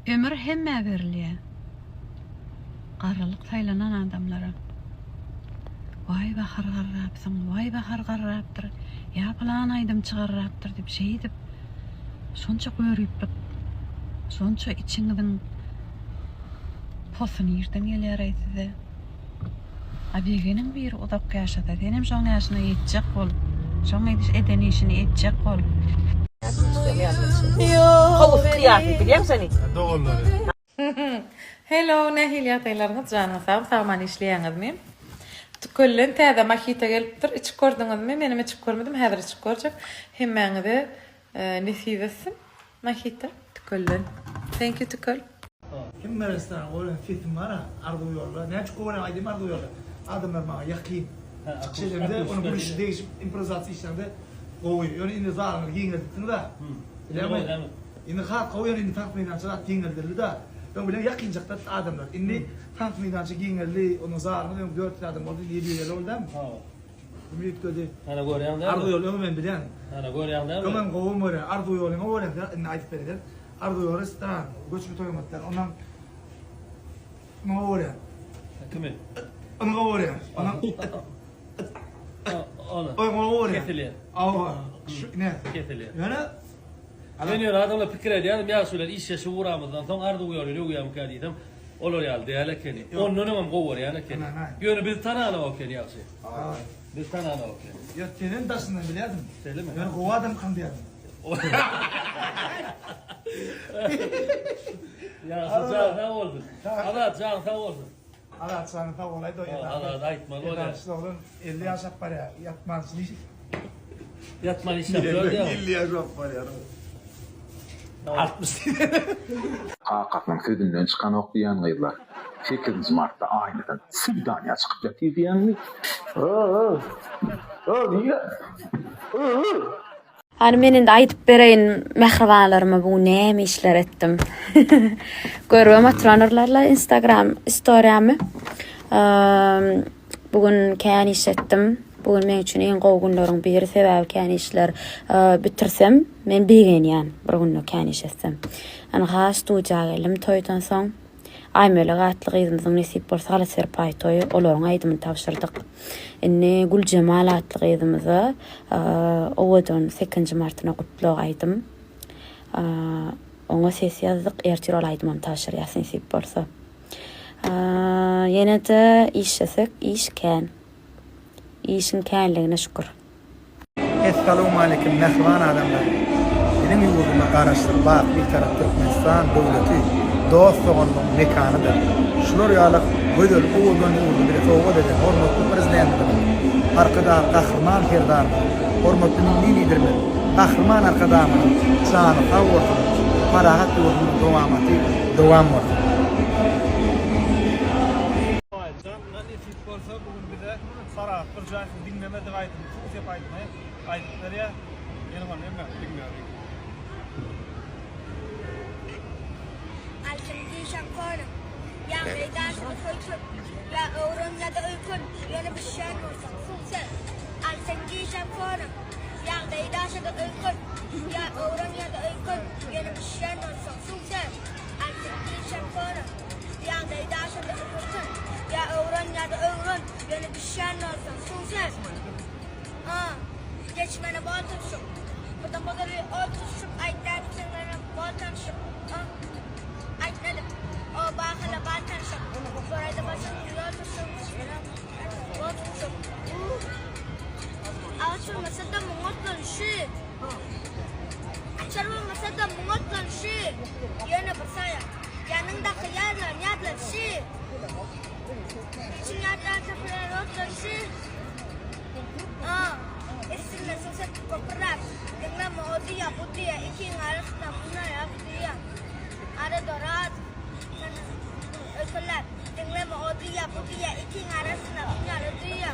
Ömür hemmä berilýär. Garrylyk saýlanan adamlara. Waý Bahar garrapsyň, waý Bahar garrapdyr, ýa pylan aýdymçy garrapdyr diýip şeýdip şonça göriplik, şonça içiňiziň posy nirden gelýäraý size? A begeniň biri uzak ýaşasa, senem şoň ýaşyna ýetjek bol. Şoň ediş eden işini etjek bol. Kowus kyýasy bilýäň seni. Doganlary. Hello nähili ýagdaýlaryňyz janyňyz sagmy sagman işleýäňizmi Tükelden täze mahita gelipdir içip gördüňizmi menem içip görmedim häzir içip görjek hemmäňize nesip etsin mahita Tükelden Thank you Tükel. Hemme restorana goýlan sesim bar-a, Arzuw ýolda. Näme üçin gowy aýdym Arzuw ýolda? Adamlar maňa ýakyn. Çykyş edemde, ony gülüşip, degişip, improwizasiýa işläňde gowy. Ýöne indi zalyňyzy giňeldipsiňiz-a. Bilýäňmi? Indi has gowy, ýöne indi tans meýdança zat giňeldildi-da. Öň bilen ýakynjakda adamlar. Indi tans meýdança giňeldi, onuň zalyňyz öň 400 adam boldy, indi 750 boldy dämi? Indi üýtgedi. Ana görýäň dälmi? Arzuw ýoly öňem men bilýän. Ana görýäň dälmi? Öňem gowum görýän. Arzuw ýolyňa bolýan, indi aýdyp bereýin. Arzuw ýoly restoran, göçme toýuň atlar. Ondan Muňa bolýan. Kimi? Ony gowy görýän. Ondan Ony. Oý gowy görýän. Kesilýär. Awa, şu ine. Kesilýär. Ýöne Men ýöne adamlar pikir edýärdim, ýaşulylar işleşip ugramyzdan soň Arzuw ýolyny öwýärmikä diýsem, olar ýaly däl ekeni. Ondan öňem gowy görýän ekeni. Ýöne bizi tananok ekeni ýagşy. Bizi tananok ekeni. Ýok, senem daşyndan bilýärdim. Şeýlemi? Ýöne gowy adamkaň diýýärdim. Ýagşy jan sag bolsun. Azat jan sag bolsun. Azat jany sag bolaýdy o esasy. Azat aýtmaly bolýar. Esasy oglan 50 ýaşap barýar. Ýatman iş. Ýatman işläp ýör diýýär. 50 ýaşap barýar. 60 diýdi. Kakasynyň sözünden çykanok diýýän gyzlar. Sekizinji martda aýnadan swidaniýa çykyp ýatyr diýýäňmi? Ö-ö! Ö, Ö-ö! Hany men indi aýdyp bereýin mähribanlaryma bu gün näme işler etdim. Görübem oturanyrlarla Instagram istoriýamy. Bu gün kän iş etdim. Bu gün meň üçin iň gowy günleriň biri sebäbi kän işler bitirsem men begenýän bir günde kän iş etsem. Ynha studiýa geldim toýdan soň. Aýmelek atly gyzymyzyň nesip bolsa halat serpaý toýy olaryň aýdymyny tabşyrdyk. Indi Güljemal atly gyzymyza owadan sekizinji martyna gutlag aýdym. Oňa ses ýazdyk ertir ol aýdymam tabşyrýas nesip bolsa. Ýene-de işlesek iş kän. Işiň känligine şükür. Essalawmaleýkim mähriban adamlar! Biziň ýurdumyz Garaşsyz baky Bitarap Türkmenistan döwleti dost-doganlygyň mekanydyr. Şular ýaly gözel, owadan ýurdy bize sowgat eden hormatly Prezidentimiziň, Arkadag Gahryman Serdarymyzyň, hormatly Milli Liderimiz Gahryman Arkadagymyzyň jany sag bolsun, parahat ýurdumyzyň dowamaty dowam bolsun! Nesip bolsa bu gün bize Sarahs Pürjäýewiň diňlemedik aýdymy Suw sep aýdymy aýdyp berýär. Geliň ony hemmämiz diňläliň. Altyn diýseň köne, Ýagdaý daşyny köýtün, Ýa öwren ýa-da öýkün, Ýöne bişýän bolsaň, suw sep. Altyn diýseň köne, Ýagdaý daşyny öýkün, Ýa öwren ýa-da öýkün, Ýöne bişýän bolsaň, suw sep. Altyn diýseň köne. Ýagdaýy daşynda ökürtin, Ýa öwren ýa-da öwren, Ýöne düşýän bolsaň, suw sen. A, Geçmene bol turşuk, Birden bozary ol turşuk, Aýt nädip sen menen bol tanşyk, A, Aýt nädip, o bahyla bal tanşyk, Soraýda başyň ýol turşuk, Bol turşuk, U, Agaç bolmasa-da muň otlanyşy, Açar bolmasa-da muň otlanyşy, Ýöne bir saýa. Ýanyňdaky ýarlaryň ýadlaryşy, Içiň ýatlan tapylan otlaryşy, A, Üstünden suw sepip köpürläp, Diňleme o diýýä, bu diýýä, Ikiň arasynda bundan ýa bu diýýä. Arada raz, öýkeläp, Diňleme o diýýä, bu diýýä, Ikiň arasynda bundan o diýýä.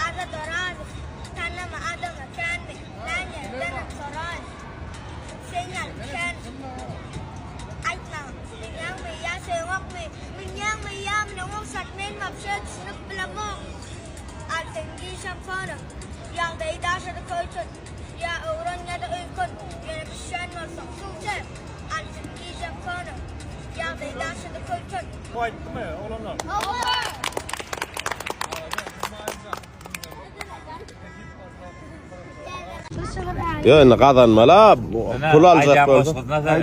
Arada raz, Tanama adama känmi, Näme ýerdenem soraý. Sen ýaly kän. Aýt maňa, münýäňmi ýa söýeňokmy? Münýäňmi ýa müneňoksan men wapşe düşünip bilemok. Al sen giýşem sona. Ýagdaýy daşary köýtün. Ýa öwren ýa-da öýkün. Ýöne bişýän bolsaň, suw çek. Al sen giýşem sona. Gowy aýtdymy oglanlar? Ýok indi gazanmaly pul aljak bolsa.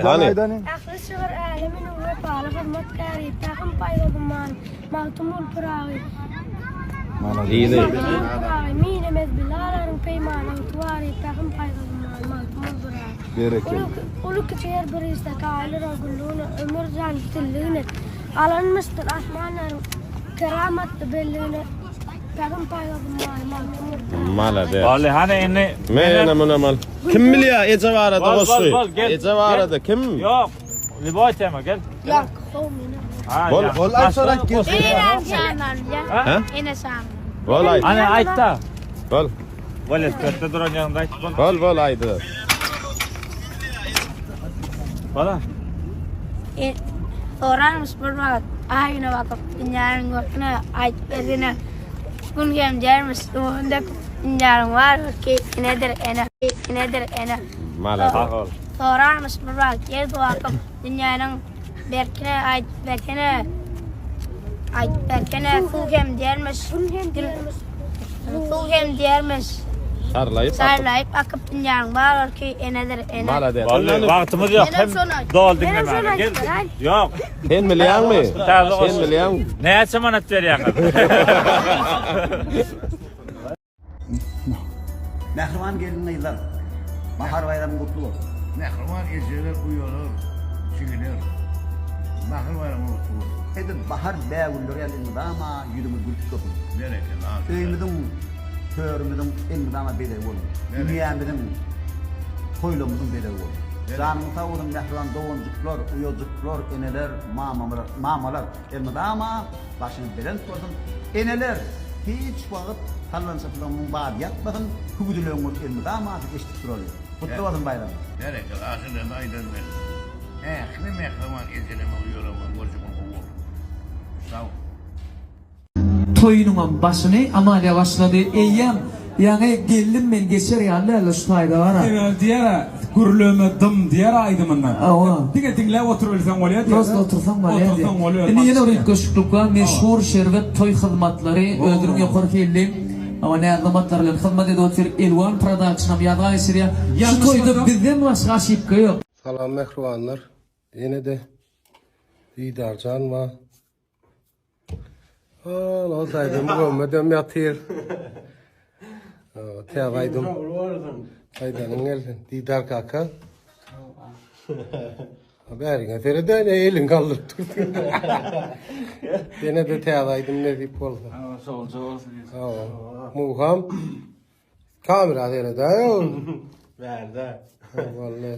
Hany. Ähli şygyr äleminiň wepaly hyzmatkäri, pähim-paýhas ummany Magtymguly Pyragy. Yzy. Magtymguly Pyragy, Minemez bilalaryň peýmany ygtybary, pähim-paýhas ummany Magtymguly Pyragy. Berekella. Uly-kiçi her bir işde kaýylyr ol güllügine, ömür jan bitinligine. Alynmyşdyr asmanlaryň keramatly belligine, pähim-paýhas ummany Magtymguly Pyragy. Malades. Boldy hany indi. Mene munam al. Kim bilýär eje barada Bol, bol, goşgy? bol, gel, Eje barada kim? Ýok. Lýuboý tema gel. Ýok, how meni. Bol, bol aýt soň aýt gel. Hä? Ene şan. Bol aýt. Hany aýt-da. Bol. Welosipedde duran ýeriňde aýt bol. Bol, bol aýdy. Bala. Sorarmyş bir wagt aýna bakyp dünýäniň görküne aýdyp bergine Gün hem diýermiş ruhun döküp dünýäniň bar görki enedir ene enedir ene Malades. Sag bol. Sorarmyş bir wagt ýer suw akyp dünýäniň berkine aýdyp bersene aýdyp bersene suw hem diýermiş suw hem diýermiş Şarlaýyp akyp. Şarlaýyp akyp dünýäniň bar görki enedir ene. Malades. Boldy, wagtymyz ýok. Hem doly diňlemäge. Gel. Ýok. Sen bilýäňmi? Täze Sen bilýäňmi? Näçe manat berýäňiz? Mähriban gelin-gyzlar, bahar baýramyň gutly bolsun! Mähriban ejeler, uýalar, jigiler, bahar baýramyň gutly bolsun! Edil bahar bägülleri ýaly elmydama ýüzüňiz gülüp dursun! Berekella! Öýümiziň, törümiziň elmydama bezegi boluň! Dünýämiziň, toýlarymyzyň bezegi boluň! Janyňyz sag bolsun mähriban doganjyklar, uýajyklar, eneler, mamalar! Elmydama başyňyz belent bolsun. Eneler, hiç wagt sallançaklygyňyň bady ýatmasyn, hüwdülegiňiz elmydama siz eşidip duraly. Gutly bolsun baýramyňyz. Berekella aşyrlany aýdan men ähli mähriban ejeleme uýalama görjek ol gowy bolsun. Sag bol. Toýunyňam başyny Amalia başlady. Eýýäm ýaňy geldim men geçer ýaly däldi şu taýda bara. Sebäbi diýer-ä, gürleme dym diýer-ä aýdymynda. Hawa. Diňe diňläp oturybilseň bolýar diýer. Prosta otursaň bolýar diýer. Otursaň bolýar. Indi ýene bir üýtgeşiklik bar. Meşhur şerbet toý hyzmatlary özüniň ýokary hilli hawa näz-nygmatlar bilen hyzmat edip otyr. Elwan Production-am ýazga geçirýär. Şu toýda bizden başga oşibka ýok. Salam mähribanlar. Ýene-de Didarjan bar. Ol ol aýdym gömmedem ýatyr. Täze aýdym. Aýdanyň gelsin. Didar kaka. Bäriňe seredäýne eliň galdyryp dursun. Ýene de täze aýdym nesip bolsa. Şolja bolsun. Muham. Kamera seredäý. Bärde. Walla.